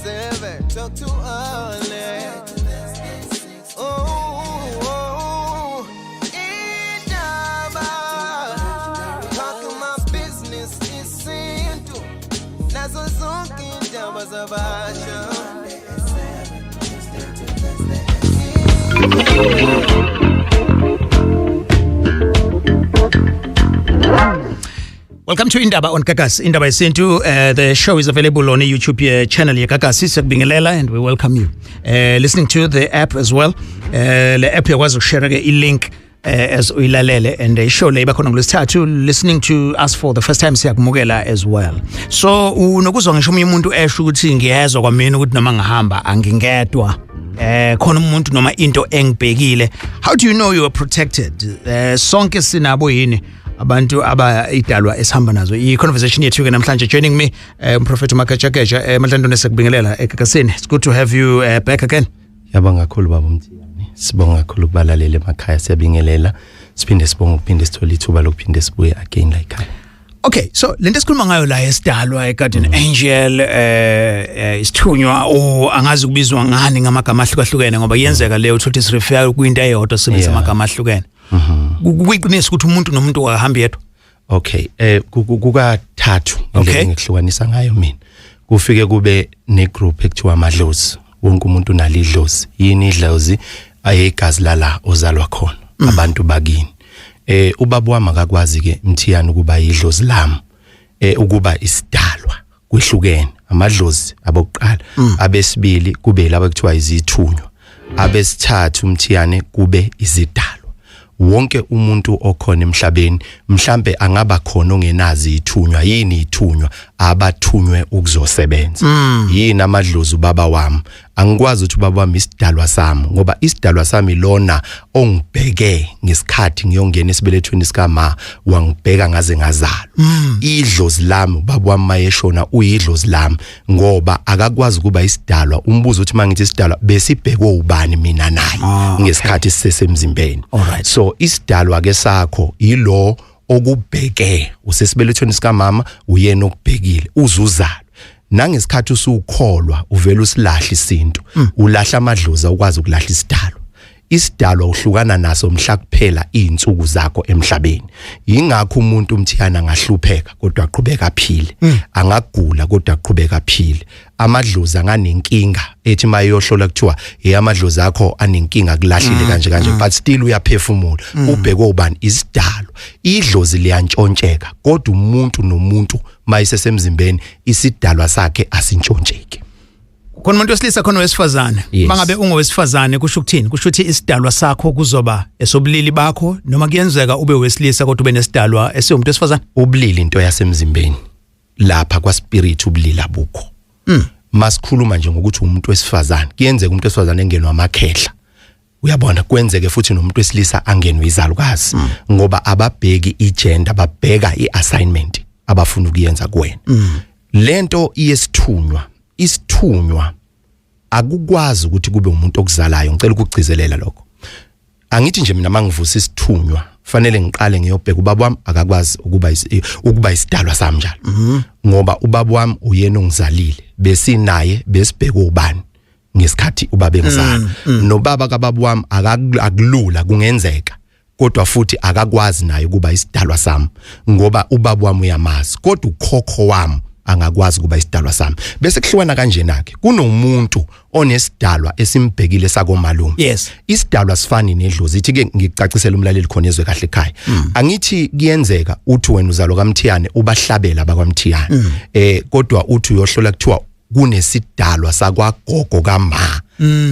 7, talk to Alex. Oh, indaba. Talk my business isintu. Nazo zonke indaba zabasha. Welcome to Indaba on Gagasi, Indaba Yesintu. The show is available on YouTube channel yeGagasi. Siyakubingelela and we welcome you. Listening to the app as well. Le app uyakwazi ukushare ke i-link as uyilalele and show le iba khona ngolwesithathu. Listening to us for the first time, siyakumukela as well. So unokuzwa ngisho omunye umuntu esho ukuthi ngiyezwa kwamina ukuthi noma ngihamba angingedwa. Khona umuntu noma into engibhekile. How do you know you are protected? Sonke sinabo yini abantu aba idalwa esihamba nazo? I-conversation yethu ke namhlanje, joining me umprofeti uMagejageja Madlanduna. Sekubingelela eGagasini. It's good to have you back again. Yabonga kakhulu, baba uMthiyane. Sibonga kakhulu kubalalela emakhaya, siyabingelela. Siphinde sibonga ukuphinde sithole ithuba lokuphinde sibuye again la ekhaya. Okay, so lento esikhuluma ngayo la esidalwa, eguardian angel, isithunywa o angazi kubizwa ngani ngamagama ahlukahlukene, ngoba iyenzeka leyo, uthola ukuthi sirefer kwinto eyodwa sebenzisa amagama ahlukene. Kuyiqiniso ukuthi umuntu nomuntu akahambi yedwa? Okay, kukathathu indlela engihlukanisa ngayo mina. Kufike kube ne group ekuthiwa amadlozi. Wonke umuntu unalo idlozi. Yini idlozi? Ayegazi lala ozalwa khona, abantu bakini. Ubaba wami akakwazi ke, Mthiyane, ukuba idlozi lami. Ukuba isidalwa kwehlukene. Amadlozi abokuqala, abesibili kube laba kuthiwa izithunywa, abesithathu, Mthiyane, kube izidalwa. Wonke umuntu okhona emhlabeni mhlambe angaba khona ongenazi ithunywa. Yini ithunywa? Abathunywe ukuzosebenza. Yini amadlozi? Ubaba wami angikwazi ukuthi ubaba wami isidalwa sami, ngoba isidalwa sami lona ongibheke ngesikhathi ngiyongena esibelethweni sikama, wangibheka ngaze ngazalwa. Idlozi lami, ubaba wami mayeshona uyidlozi lami, ngoba akakwazi ukuba isidalwa. Umbuzo uthi mangithi isidalwa, besibhekwe ubani mina naye ngesikhathi sisesemzimbeni? So isidalwa ke sakho yilo okubheke usesibelethweni sikamama, uyena okubhekile uzuzalwa. Nangesikhathi usukholwa uvela usilahla isintu, ulahla amadlozi, ukwazi ukulahla isidalwa. Isidalwa uhlukana naso mhla kuphela izinsuku zakho emhlabeni. Yingakho umuntu, uMthiyana, angahlupheka kodwa aqhubeka aphile, angagula kodwa aqhubeka aphile. Amadlozi anganenkinga, ethi mayohlola kuthiwa hey, amadlozi akho anenkinga, kulahlile kanje kanje, but still uyaphefumula. Ubhekwe ubani? Isidalwa. Idlozi liyantshontsheka, kodwa umuntu nomuntu mayisesemzimbeni isidalwa sakhe asintshontsheki. Khona umuntu wesilisa, khona wesifazane. Yes. Mangabe ungowesifazane, kusho ukuthini? Kusho ukuthi isidalwa sakho kuzoba esobulili bakho, noma kuyenzeka ube wesilisa kodwa ube nesidalwa esiwumuntu wesifazane? Ubulili into yasemzimbeni. Lapha kwa spirit ubulili abukho. Masikhuluma nje ngokuthi umuntu wesifazane, kuyenzeka umuntu wesifazane engenwa amakhehla, uyabona? Kwenzeke futhi nomuntu wesilisa angenwe izalukazi, ngoba ababheki igender, babheka iassignment abafuna ukuyenza kuwena. Lento iyesithunywa, isithunywa akukwazi ukuthi kube umuntu okuzalayo. Ngicela ukugcizelela lokho. Angithi nje mina mangivusa isithunywa fanele ngiqale ngiyobheka ubaba wami, akakwazi ukuba isidalwa sami njalo, ngoba ubaba wami uyena ongizalile. Besinaye, besibheke ubani ngesikhathi ubaba engizala? Nobaba kababa wami akulula, kungenzeka, kodwa futhi akakwazi naye ukuba isidalwa sami, ngoba ubaba wami uyamazi. Kodwa ukhokho wami angakwazi ukuba isidalwa sami. Bese kuhlukana kanjena ke, kunomuntu onesidalwa esimbhekile sakomalume. Isidalwa sifani nedlozi. Ithi ke ngikucacisela umlaleli khona ezwe kahle ekhaya. Angithi kuyenzeka uthi wena uzalwa kaMthiyane, ubahlabela bakwaMthiyane, kodwa uthi uyohlola kuthiwa kunesidalwa sakwagogo kama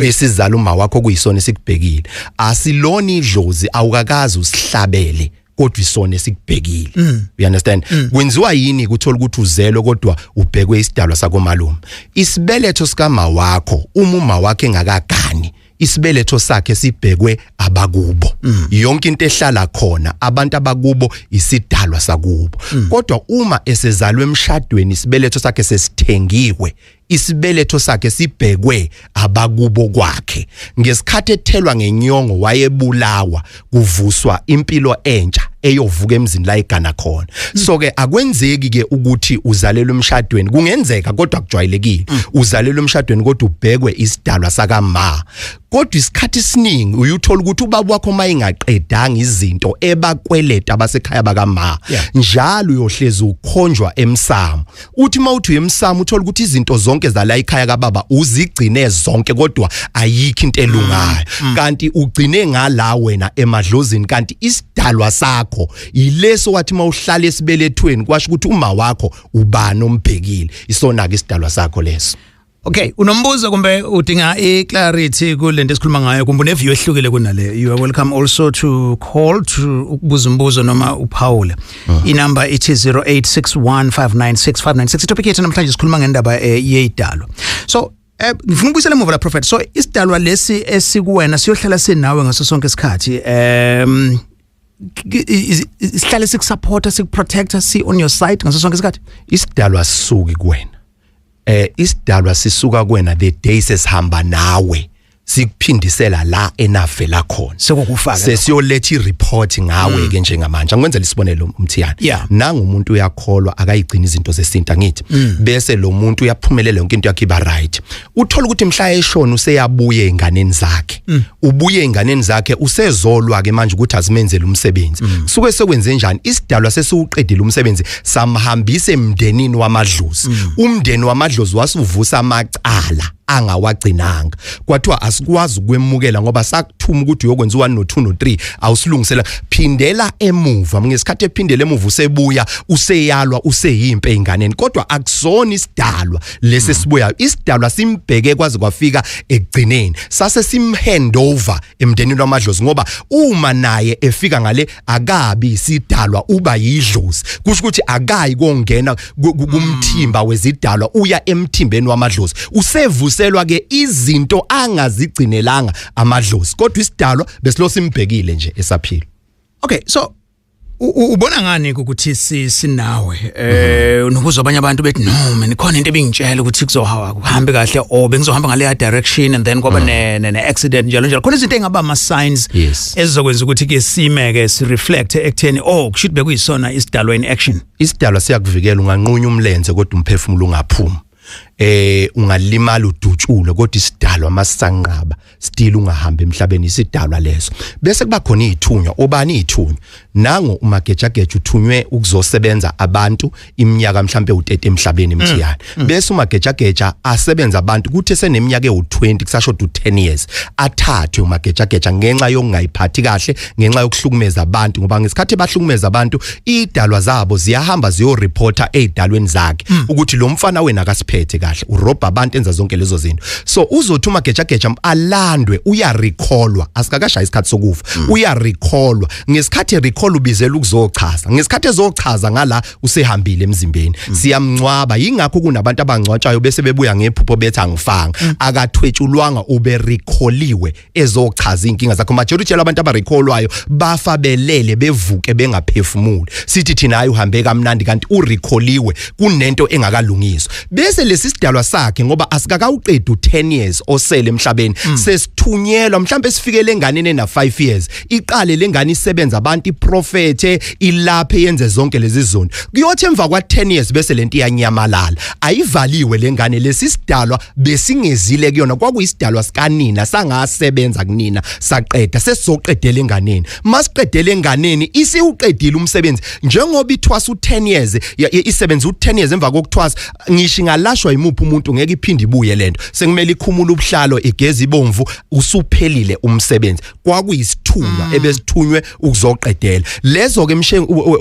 esizala uma wakho kuyisona esikubhekile. Asilona idlozi, awukakazi usihlabele, kodwa isona esikubhekile. You understand? Kwenziwa yini kuthola ukuthi uzelwe kodwa ubhekwe isidalwa sakomalume? Isibeletho sikama wakho, uma wakhe engakagani, isibeletho sakhe sibhekwe abakubo. Yonke into ehlala khona abantu abakubo isidalwa sakubo. Kodwa uma esezalwe emshadweni, isibeletho sakhe sesithengiwe. Isibeletho sakhe sibhekwe abakubo kwakhe. Ngesikhathi ethelwa ngenyongo wayebulawa, kuvuswa impilo entsha eyovuka emzini la igana khona. So ke akwenzeki ke ukuthi uzalelwe emshadweni, kungenzeka kodwa kujwayelekile uzalelwe emshadweni kodwa ubhekwe isidalwa sakama. Kodwa isikhathi esiningi uyuthola ukuthi ubaba wakho mayingaqedanga izinto ebakweleta abasekhaya bakama, njalo uyohlezi ukhonjwa emsamo. Uthi mawuthi emsamo uthola ukuthi izinto zonke zala ekhaya kababa uzigcine zonke, kodwa ayikho into elungayo. Kanti ugcine ngala wena emadlozini, kanti isidalwa sakho yileso wathi mawuhlala esibelethweni kwasho ukuthi uma wakho ubani ombhekile, isona ke isidalwa sakho leso. Okay, unombuzo kumbe udinga i-clarity kulento esikhuluma ngayo, kumbe une-view ehlukile kunale, you are welcome also to call to ukubuza umbuzo noma uphawule. Inamba ithi 0861596596. Itopic yethu namhlanje sikhuluma ngendaba yeyidalwa. So ngifuna ukubuyisela emuva la, Prophet. So isidalwa lesi esikuwena siyohlala sinawe ngaso sonke isikhathi, sihlale sikusupporta, sikuprotecta, si on your side ngaso sonke isikhathi? Isidalwa sisuki kuwena. Isidalwa sisuka kuwena the day sesihamba nawe, sikuphindisela la enavela khona. Sekukufaka. Sesiyoletha ireport ngawe ke njengamanje. Angikwenzela isibonelo, umthiyane. Nanga umuntu uyakholwa, akayigcina izinto zesintu, angithi? Bese lo muntu uyaphumelela, yonke into yakhe iba right. Uthola ukuthi mhla eshona useyabuye einganeni zakhe, ubuye einganeni zakhe, usezolwa ke manje ukuthi azimenzele umsebenzi. Suke sekwenze njani? Isidalwa sesiuqedile umsebenzi, samhambise emndenini wamadlozi. Umndeni wamadlozi wasuvusa amacala angawagcinanga, kwathiwa asikwazi ukwemukela ngoba sakuthuma ukuthi uyokwenza u1 no2 no3, awusilungisela, phindela emuva. Ngesikhathi ephindela emuva usebuya useyalwa, useyimpe einganeni, kodwa akusona isidalwa lesi sibuyayo. Isidalwa simbheke kwaze kwafika ekugcineni, sase simhandover emndenini wamadlozi, ngoba uma naye efika ngale akabi isidalwa, uba yidlozi. Kusho ukuthi akayi kongena kumthimba wezidalwa, uya emthimbeni wamadlozi, usevuselwa ke izinto angazigcinelanga amadlozi, kodwa isidalwa besilo simbhekile nje esaphila. Okay, so ubona ngani ukuthi sinawe nokuzwa abanye abantu bethi, "No man, khona into ebingitshela ukuthi kuzohawa kuhambe kahle," or "Bengizohamba ngale direction and then kwaba ne accident," njalo njalo. Khona izinto engaba ama signs ezizokwenza ukuthi ke sime ke si reflect ekutheni, oh, kushuthi bekuyisona isidalwa in action? Isidalwa siyakuvikela. Unganqunya umlenze kodwa umphefumulo ungaphuma. Ungalimala, udutshulwe, kodwa isidalwa masisanqaba still ungahamba emhlabeni. Isidalwa leso. Bese kuba khona izithunywa. Obani izithunywa? Nango umagejageja uthunywe ukuzosebenza abantu iminyaka mhlambe u30 emhlabeni, emthiyane. Bese umagejageja asebenza abantu, kuthi seneminyaka ewu20, kusashoda u10 years, athathwe umagejageja ngenxa yokungayiphathi kahle, ngenxa yokuhlukumeza abantu, ngoba ngesikhathi bahlukumeza abantu idalwa zabo ziyahamba ziyoreporta ezidalweni zakhe ukuthi lo mfana wena akasiphethe kahle, urobha abantu, enza zonke lezo zinto. So uzothi umagejageja alandwe, uyarecallwa, asikakashaya isikhathi sokufa, uyarecallwa. Ngesikhathi recall ubizela ukuzochaza. Ngesikhathi ezochaza ngala usehambile emzimbeni, siyamncwaba. Yingakho kunabantu abangcwatshayo bese bebuya ngephupho bethi, "Angifanga." Akathwetshulwanga, ube recalliwe ezochaza inkinga zakho. Majority abantu abarecallwayo bafa belele, bevuke bengaphefumuli. Sithi thina, "Hayi, uhambe kamnandi," kanti urecalliwe, kunento engakalungiswa. Bese lesi sidalwa sakhe, ngoba asikakawuqedi u10 years osele emhlabeni, sesithunyelwa mhlawumbe sifikele enganeni ena 5 years, iqale lengane isebenza abantu, iprofete, ilaphe, yenze zonke lezi zinto. Kuyothi emva kwa 10 years bese lento iyanyamalala, ayivaliwe lengane. Lesi sidalwa besingezile kuyona, kwakuyisidalwa sikanina, sangasebenza kunina saqeda, sesizoqedela enganeni. Masiqedele enganeni isiuqedile umsebenzi, njengoba ithwasa u10 years, isebenza u10 years. Emva kokuthwasa, ngisho ingalashwa imuphi umuntu, ngeke iphinde ibuye lento. Sekumele ikhumule ubuhlalo, igeza ibomvu, usuphelile umsebenzi. Kwakuyisithunywa ebesithunywe ukuzoqedela lezo ke. Mshengu,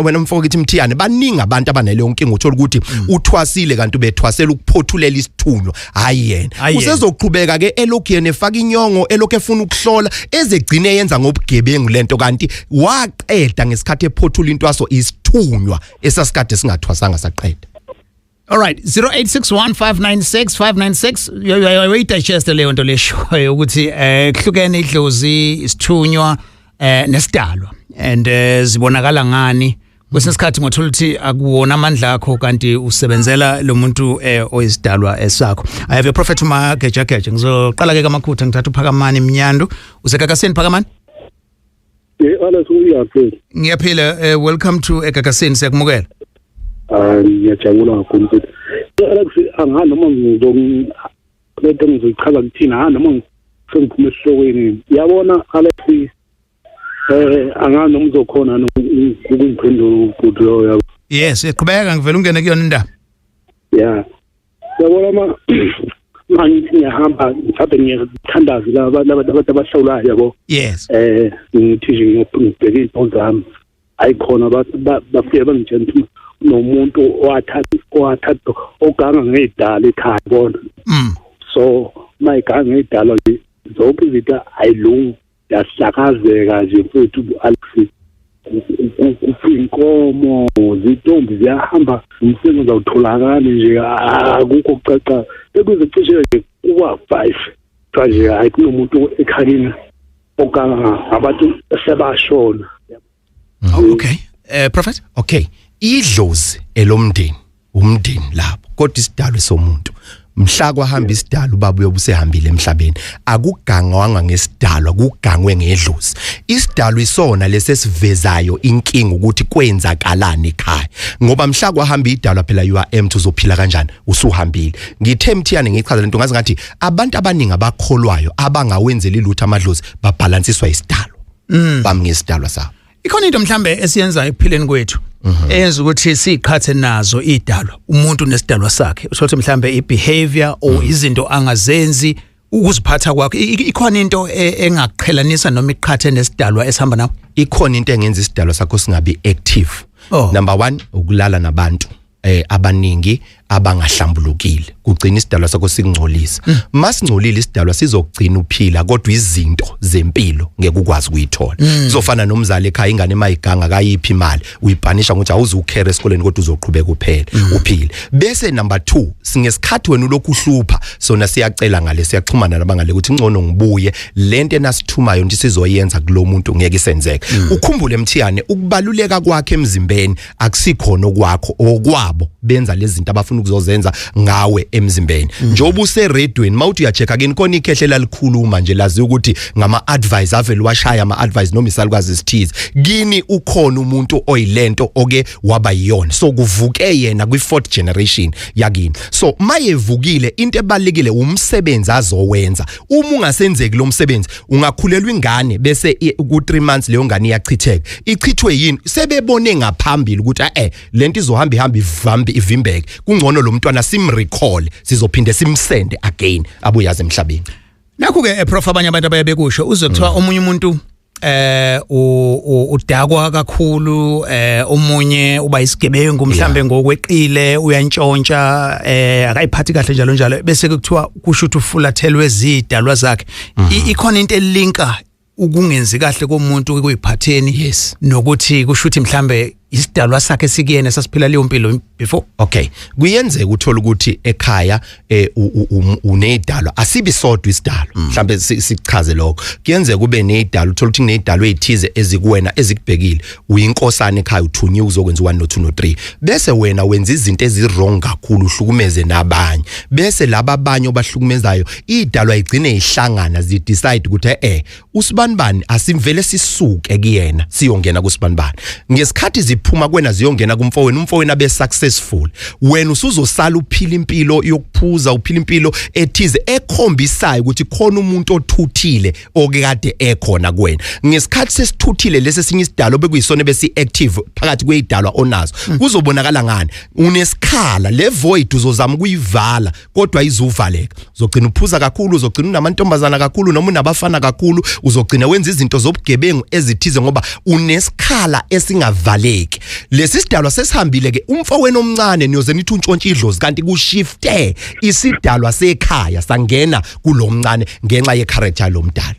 wena mfowethu Mthiyane, baningi abantu abanaleyo nkinga. Uthola ukuthi uthwasile kanti ubethwasela ukuphothulela isithunywa, hayi yena. Hayi yena. Usezoqhubeka ke elokhu yena efaka inyongo, elokhu efuna ukuhlola, ezegcine yenza ngobugebengu lento, kanti waqeda ngesikhathi ephothula intwaso isithunywa esasikade singathwasanga saqeda. All right, 0861596596. Uyayidigest leyo nto leshoyo ukuthi kuhlukene idlozi, isithunywa, nesidalwa, and zibonakala ngani? Kwesinye isikhathi ngothola ukuthi akuwona amandla akho, kanti usebenzela lo muntu oyisidalwa esakho. I have a prophet uMagejageje. Ngizoqala ke kamakhutha, ngithatha uPhakamani Mnyandu useGagasini. Phakamani. Alex, uyaphila? Ngiyaphila. Welcome to eGagasini, siyakumukela. Ah, ngiyajabula kakhulu, mfethu. Alex, angani noma lento ngizoyichaza kuthina, ha, noma sengiphuma esihlokweni. Yabona Alex, angani noma uzokhona ukungiphendula ubhuti loyo, yabo? Yes, iqhubeka, ngivela ungene kuyona indaba. Ya, yabona, ma mangithi ngiyahamba, mhlawumbe ngiyathandaza laba abantu abahlawulayo, yabo. Ngithi nje ngibheke iy'nto zami, ayikhona, bafike bangitshela ukuthi nomuntu owathatha oganga ngey'dala ekhaya, bona. So mayiganga ngey'dala nje, zonke izinto ayilungi, yahlakazeka nje, mfethu Alex. Kufa inkomo, zintombi ziyahamba, umsebenzi awutholakali nje, akukho kucaca. Bekuze cishe nje kuba 5 kuthiwa nje hayi, kunomuntu ekhayeni oganga abantu sebashona. Oh, okay, prophet. Okay, idlozi elomndeni, umndeni lapho, kodwa isidalwa somuntu, mhla kwahamba isidalwa, ubaba uyobe usehambile emhlabeni, akugangwanga ngesidalwa, kugangwe ngedlozi. Isidalwa isona lesesivezayo inkinga ukuthi kwenzakalani ekhaya, ngoba mhla kwahamba idalwa phela, you are empty. Uzophila kanjani usuhambile? Ngithe, Mthiyane, ngichaza lento ngazi ngathi abantu abaningi abakholwayo abangawenzeli lutho amadlozi babhalansiswa isidalwa, bami ngesidalwa sabo. Ikhona into mhlambe esiyenza ekuphileni kwethu eyenza ukuthi siqhathe nazo idalwa, umuntu nesidalwa sakhe? Uthola ukuthi mhlambe ibehavior or izinto angazenzi, ukuziphatha kwakhe, ikhona into engaqhelanisa noma iqhathe nesidalwa esihamba nawe? Ikhona into engenza isidalwa sakho singabi active. Number 1, ukulala nabantu abaningi abangahlambulukile, kugcina isidalwa sakho sikungcolisa. Masingcolile isidalwa, sizokugcina uphila, kodwa izinto zempilo ngeke ukwazi ukuyithola. Kuzofana nomzali ekhaya, ingane mayiganga kayiphi imali, uyipanisha ngokuthi awuzukhera esikoleni, kodwa uzoqhubeka uphele uphile. Bese number 2, singesikhathi wena ulokhu uhlupha, sona siyacela ngale, siyaxhumana nabangale ukuthi ngcono ngibuye lento enasithumayo nje sizoyenza kulomuntu ngeke isenzeke. Ukhumbule Mthiyane, ukubaluleka kwakhe emzimbeni akusikhona okwakho, okwabo benza lezi zinto abafuna ukuzozenza ngawe emzimbeni. Njengoba useredweni, mawuthi uyachecka kini, khona ikhehle lalikhuluma nje, lazi ukuthi ngama advice avele washaya ama advice noma isalukazi sithize kini, ukhona umuntu oyilento oke waba yiyona, so kuvuke yena kwi fourth generation yakini. So mayevukile, into ebalekile umsebenzi azowenza. Uma ungasenzeki lo msebenzi, ungakhulelwa ingane, bese ku 3 months leyo ngane iyachitheka. Ichithwe yini? Sebebone ngaphambili ukuthi lento izohamba ihamba ivambe ivimbeke, kungcono lo mntwana simrecall, sizophinde simsende again abuyaze emhlabeni. Nakho ke, prof, abanye abantu abaye bekusho, uzwe kuthiwa omunye umuntu udakwa kakhulu, omunye uba isigebengu mhlambe ngokweqile, uyantshontsha, akayiphathi kahle, njalo njalo, bese kuthiwa kusho ukuthi ufulathelwe zidalwa zakhe. Ikhona into elinka ukungenzi kahle komuntu kuyiphatheni nokuthi kusho ukuthi mhlambe isidalwa sakhe sikuyena sasiphila leyo mpilo before? Okay, kuyenzeka uthola ukuthi ekhaya unezidalwa, asibi sodwa isidalwa. Mhlambe sichaze lokho. Kuyenzeka ube nezidalwa, uthola ukuthi kunezidalwa ezithize ezikuwena ezikubhekile, uyinkosana ekhaya, uthunyiwe uzokwenza u1 no 2 no 3, bese wena wenza izinto ezi-wrong kakhulu, uhlukumeze nabanye, bese laba abanye obahlukumezayo, idalwa igcine ihlangana, zi decide ukuthi usibanibani asimvele sisuke kuyena siyongena kusibanibani. Ngesikhathi ziphuma kwena ziyongena kumfowenu, umfowenu abe successful, wena usuzosala uphila impilo yokuphuza, uphila impilo ethize ekhombisayo ukuthi khona umuntu othuthile okade ekhona kuwena. Ngesikhathi sesithuthile lesi esinye isidalo bekuyisona besi active phakathi kwezidalwa onazo, kuzobonakala ngani? Unesikhala, le void uzozama ukuyivala, kodwa izuvaleka. Uzogcina uphuza kakhulu, uzogcina unamantombazana kakhulu noma unabafana kakhulu, uzogcina wenza izinto zobugebengu ezithize ngoba unesikhala esingavaleki. Lesi sidalwa sesihambile ke, umfowenu omncane niyoze nithi untshontshe idlozi, kanti kushifte isidalwa sekhaya sangena kulomncane ngenxa ye character lomdala.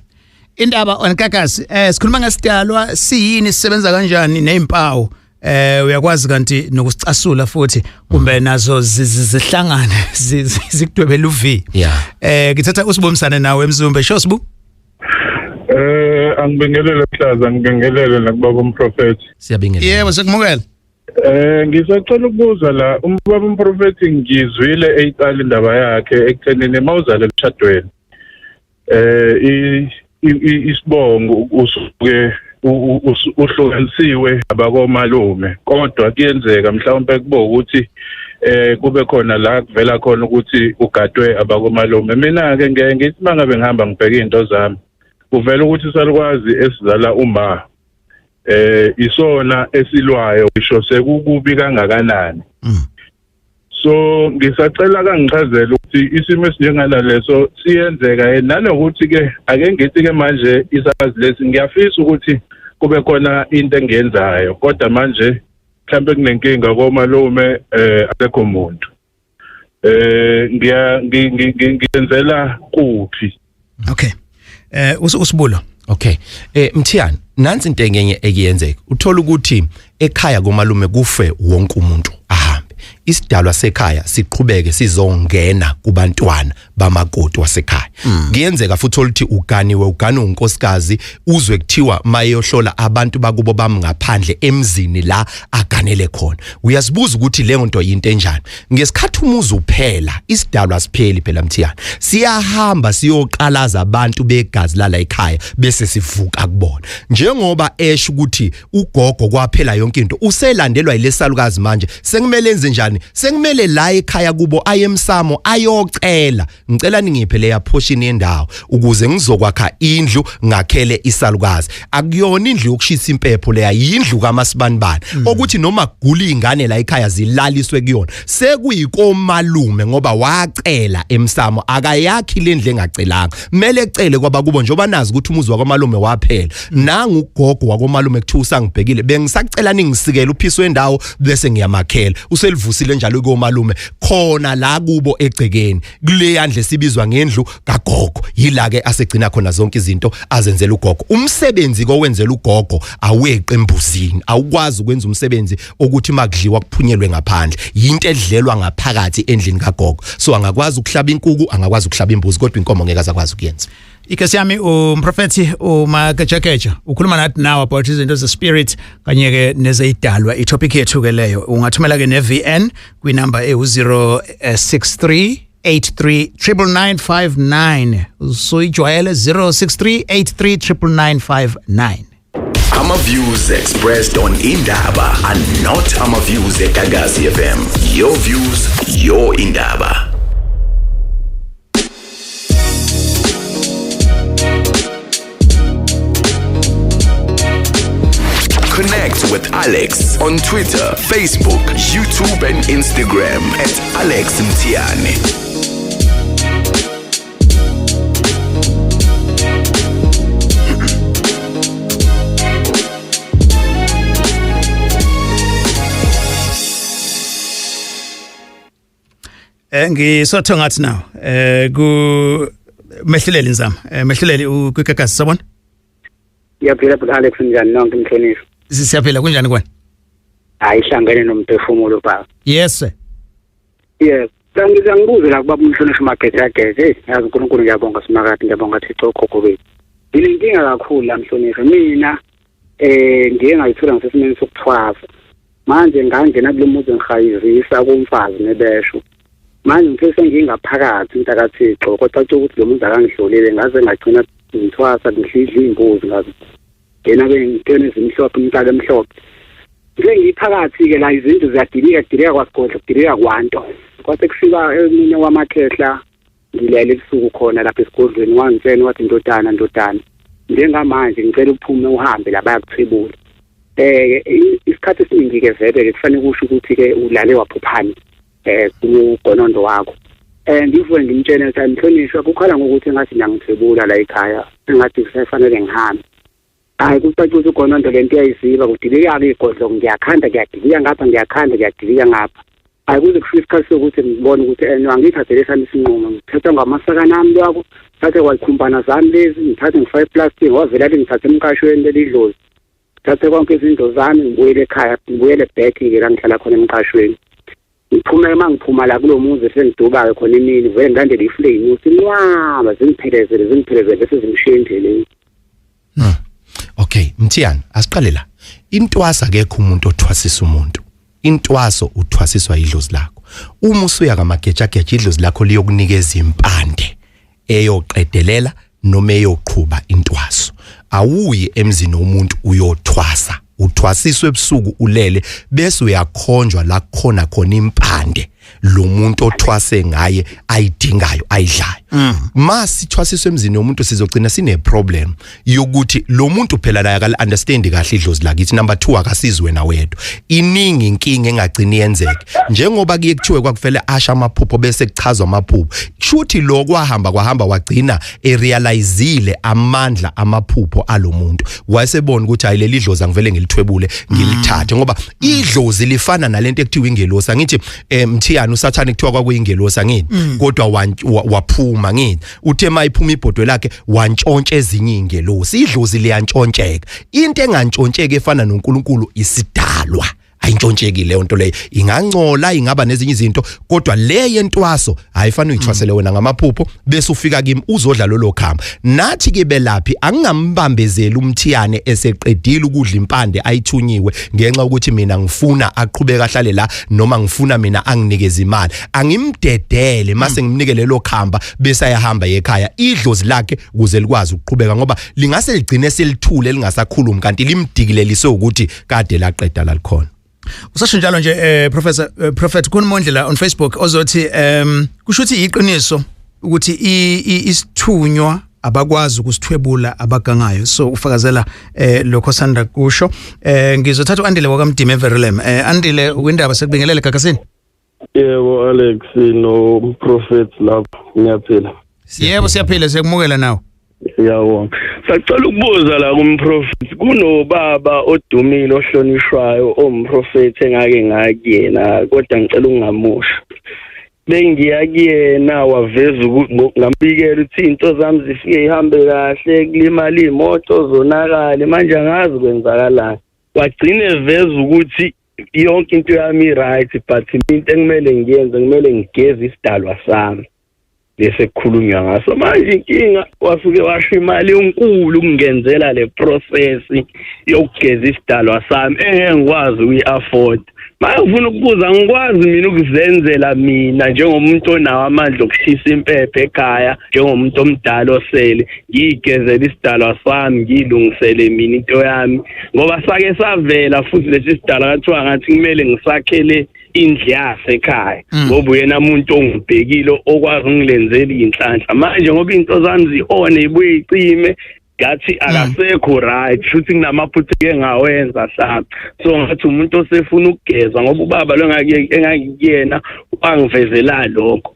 Indaba on Gagasi, sikhuluma ngesidalwa, siyini, sisebenza kanjani, nezimpawu. Uyakwazi kanti nokusicasula futhi, kumbe nazo zihlangane zikudwebela uV. Ngithatha usibomisane nawe eMzumbe. Sho, Sibu. Angibingelele Hlaza, ngibingelele nakubaba umprofeti. Siyabingelela. Yebo, sekumukela. Ngisacela ukubuza la ubaba umprofeti, ngizwile eyiqala indaba yakhe ekuthenini mawuzale emshadweni isibongo usuke uhlukanisiwe abakomalume, kodwa kuyenzeka mhlawumbe kube ukuthi kube khona la kuvela khona ukuthi ugadwe abakomalume. Mina ke ngeke ngithi mangabe ngihamba ngibheka izinto zami kuvela ukuthi salukwazi esizala uma isona esilwayo ngisho sekukubi kangakanani. So ngisacela kangichazela ukuthi isimo esinjengalaleso siyenzeka nanokuthi ke ake ngithi ke manje isazi lesi ngiyafisa ukuthi kube khona into engiyenzayo, kodwa manje mhlambe kunenkinga komalume akekho umuntu ngiyenzela kuphi. Okay, usibulo. Okay, Mthiyane, nansi into engenye ekuyenzeka. Uthola ukuthi ekhaya komalume kufe wonke umuntu ahambe, isidalwa sekhaya siqhubeke sizongena kubantwana bamakoti wasekhaya. Kuyenzeka futhi oluthi uganiwe, ugane unkosikazi, uzwe kuthiwa mayohlola abantu bakubo bamngaphandle emzini la aganele khona. Uyazibuza ukuthi leyo nto yinto enjani. Ngesikhathi umuzi uphela, isidalwa sipheli phela Mthiyane, siyahamba siyoqalaza abantu begazi lala ekhaya bese sivuka kubona. Njengoba esho ukuthi ugogo kwaphela yonke into, uselandelwa yilesalukazi manje. Sekumele enze njani? Sekumele la ekhaya kubo ayemsamo ayocela, ngicela ningiphe leya portion yendawo ukuze ngizokwakha indlu ngakhele isalukazi. Akuyona indlu yokushisa impepho leya, yindlu kaMasibanibani okuthi noma kugula izingane la ekhaya zilaliswe kuyona. Sekuyikomalume ngoba wacela emsamo, akayakhi lendlu engacelanga, mele ecele kwabakubo njengoba nazi ukuthi umuzi wakwamalume waphela. Nangu ugogo wakomalume kuthiwa usangibhekile, bengisacela ningisikele uphiso wendawo bese ngiyamakhela. Uselivusile njalo komalume khona la kubo egcekeni kule yandle sibizwa ngendlu kagogo, yila ke asegcina khona zonke izinto azenzela ugogo. Umsebenzi kowenzela ugogo aweqe embuzini, awukwazi ukwenza umsebenzi ukuthi makudliwa kuphunyelwe ngaphandle, yinto edlelwa ngaphakathi endlini kagogo. So angakwazi ukuhlaba inkuku, angakwazi ukuhlaba imbuzi, kodwa inkomo ngeke azakwazi ukuyenza. Ikasi yami umprofeti uMagejageja ukhuluma nathi now about izinto ze spirit kanye ke nezeyidalwa, itopic yethu ke leyo. Ungathumela ke ne VN kwi number ewu 063 83 99959. Usuyijwayele 063 83 99959. Ama views expressed on Indaba are not ama views eGagasi FM. Your views, your Indaba. Connect with Alex on Twitter, Facebook, YouTube and Instagram at Alex Mthiyane. Ngisotho ngathi now ku Mehluleli Nzama, Mehluleli ukwigagasi, sabona? Ngiyaphila bhuti Alex, njani nonke mhlonishwa? Siyaphila, kunjani kwena? Hayi, ihlangene nomphefumulo baba. Yes sir. Yes, ngibuze la kubaba umhlonishwa Magejageja. Hey, yazi uNkulunkulu, ngiyabonga simakade, ngiyabonga Thixo okhokho bethu. Nginenkinga kakhulu la mhlonishwa. Mina ngiye ngayithola ngisesimeni sokuthwasa. Manje ngangena kulo muzi ngihayizisa kumfazi nebesho. Manje ngithe sengingaphakathi mntakaThixo, kodwa ukuthi lo muntu akangihlolile, ngaze ngagcina ngithwasa ngidla imbuzi ngaze ngena ke ngitene ezimhlophe umntaka emhlophe. Ngiphakathi ke la izinto ziyadilika kudilika kwasigodlo, kudilika kwanto. Kwase kufika eminye wamakhehla ngilele ebusuku khona lapha esigodlweni, wangitshela wathi ndodana ndodana, njengamanje ngicela uphume uhambe la bayakuthwebula. Isikhathi esiningi ke vele ke kufanele kusho ukuthi ke ulale waphuphani kugonondo wakho. Ngivuke ngimtshele ukuthi mhlonishwa kukhala ngokuthi ngathi ngiyangithwebula la ekhaya, engathi kufanele ngihambe. Hayi, kucaca ukuthi ugonondo lento iyayiziba, kudilika-ke igodlo, ngiyakhanda ngiyadilika ngapha, ngiyakhanda ngiyadilika ngapha. Hayi, kuze kufike isikhathi sokuthi ngibone ukuthi angiyithathele esami isinqumo, ngithatha ngamasakana ami lwako, ngithathe kwayikhumbana zami lezi, ngithathe ngifake eplastic, wavela ngithathe emqashweni leli dlozi, ngithathe konke izinto zami ngibuyele ekhaya, ngibuyele back-ke la ngihlala khona emqashweni. Ngiphume uma ngiphuma la kulo muzi sengiduba-ke khona emini, vele ngilandele iflame ukuthi nqwaba zingiphelezele zingiphelezele bese zimshiya endleleni. Okay, Mthiyane, asiqale la. Intwasa akekho umuntu othwasisa umuntu. Intwaso uthwasiswa idlozi lakho. Uma usuya kamagejageja, idlozi lakho liyokunikeza impande eyoqedelela noma eyoqhuba intwaso. Awuyi emzini womuntu uyothwasa, uthwasiswe ebusuku ulele, bese uyakhonjwa la khona khona impande lo muntu othwase ngaye ayidingayo, ayidlayo. Masithwasiswe emzini womuntu, sizogcina sine problem yokuthi lo muntu phela la akal understand kahle idlozi lakithi. Number 2, akasizwe na wedwa. Iningi inkinga engagcini yenzeke, njengoba kuye kuthiwe kwakufele asha amaphupho bese kuchazwa amaphupho. Kushuthi lo kwahamba kwahamba, wagcina erealizile amandla amaphupho alomuntu, wayesebona ukuthi hayi, leli dlozi angivele ngilithwebule ngilithathe, ngoba idlozi lifana nalento ekuthiwa ingelosi. Angithi mthiyana, usathane kuthiwa kwakuyingelosi, angithi? Kodwa waphuma, ngithi uthe mayiphuma ibhodwe lakhe wantshontsha ezinye ingelosi. Idlozi liyantshontsheka. Into engantshontsheki efana noNkulunkulu isidalwa, ayintshontsheki leyo nto leyo. Ingancola, ingaba nezinye izinto, kodwa le yentwaso ayifani. Uyithwasele wena ngamaphupho bese ufika kimi uzodla lolo khamba. Nathi ke belaphi, angingambambezeli umthiyane eseqedile ukudla impande ayithunyiwe ngenxa ukuthi mina ngifuna aqhubeka ahlale la, noma ngifuna mina anginikeze imali. Angimdedele mase ngimnike lelo khamba, bese ayahamba ekhaya, idlozi lakhe ukuze likwazi ukuqhubeka, ngoba lingase ligcine selithule lingasakhulumi, kanti limdikileliswe ukuthi kade laqeda lalikhona. Usasho njalo nje, professor, prophet, kunomondlela on Facebook ozothi kusho ukuthi iqiniso ukuthi isithunywa abakwazi ukusithwebula abagangayo. So ufakazela lokho sanda kusho. Ngizothatha uAndile wakamdime eVerulam. Andile, kwindaba, sekubingelele gagasini. Yebo Alex no Prophet lapho, ngiyaphila. Yebo, siyaphila, siyakumukela nawe. Siyabonga. Sacela ukubuza la kumprofet, kunobaba odumile ohlonishwayo omprofet engake ngakuyena, kodwa ngicela ukungamusho. Bengiya kuyena, waveza, ngambikela ukuthi izinto zami zifike ihambe kahle, kulimala imoto, zonakale, manje angazi kwenzakalani. Wagcina eveza ukuthi yonke into yami i-right, but into ekumele ngiyenze, kumele ngigeze isidalwa sami lesi kukhulunywa ngaso. Manje inkinga, wasuke washo imali enkulu ukungenzela le process yokugeza isidalwa sami engeke ngikwazi ukuyi-afford. Manje ngifuna ukubuza, ngikwazi mina ukuzenzela mina njengomuntu onawo amandla okushisa impepho ekhaya, njengomuntu omdala osele, ngiyigezele isidalwa sami, ngiyilungisele mina into yami? Ngoba sake savela futhi lesi sidalwa, kathiwa ngathi kumele ngisakhele indlu yasekhaya, ngoba uyena umuntu ongibhekile okwazi ungilenzela iy'nhlanhla. Manje ngoba iy'nto zami zi-one, ibuye icime, ngathi akasekho right, futhi kunamaphutha eke ngawenza mhlawumbe. So ngathi umuntu osefuna ukugeza, ngoba ubaba lo engangikuyena wangivezela lokho.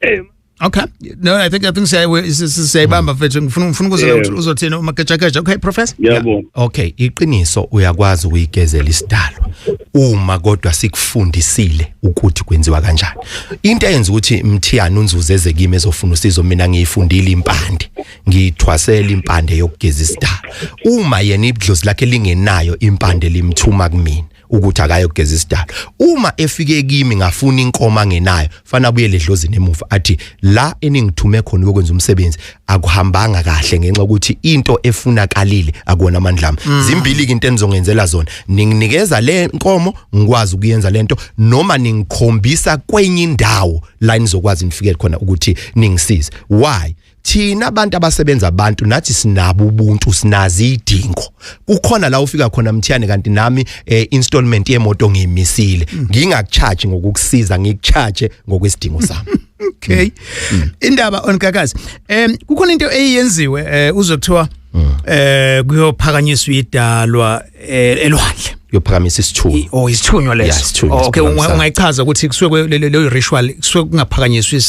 Okay. No, I think siyayibamba mfethu. Ngifuna ukuze uzothini umagejageja. Okay, professor. Ngiyabonga. Okay, iqiniso, uyakwazi ukuyigezela isidalwa uma kodwa sikufundisile ukuthi kwenziwa kanjani. Into eyenza ukuthi mthiyana unzuze eze kimi ezofuna usizo, mina ngiyifundile impande, ngiyithwasela impande yokugeza isidalwa. Uma yena idlozi lakhe lingenayo impande, limthuma kumina ukuthi akayogeza isidalwa. Uma efike kimi ngafuna inkomo angenayo, fana abuyele edlozini emuva athi la eningithume khona ukwenza umsebenzi akuhambanga kahle, ngenxa ukuthi into efunakalile akuwona amandla ami. Zimbili ke into enizongenzela zona: ninginikeza le nkomo ngikwazi ukuyenza lento, noma ningikhombisa kwenye indawo la nizokwazi nifike khona ukuthi ningisize. Why? Thina abantu abasebenza abantu nathi sinabo ubuntu, sinazi idingo. Kukhona la ufika khona mthiyane, kanti nami installment yemoto ngiyimisile, ngingakucharge ngokukusiza, ngikucharge ngokwesidingo sami. Okay. Indaba on Gagasi. Kukhona into eyenziwe, uzokuthiwa kuyophakanyiswa idalwa elwandle. Kuyophakamisa isithunywa. Oh, isithunywa leso. Yeah, isithunywa. Oh, okay, isiphakamisa. Ungayichaza ukuthi kusuke leyo ritual kusuke kungaphakanyiswa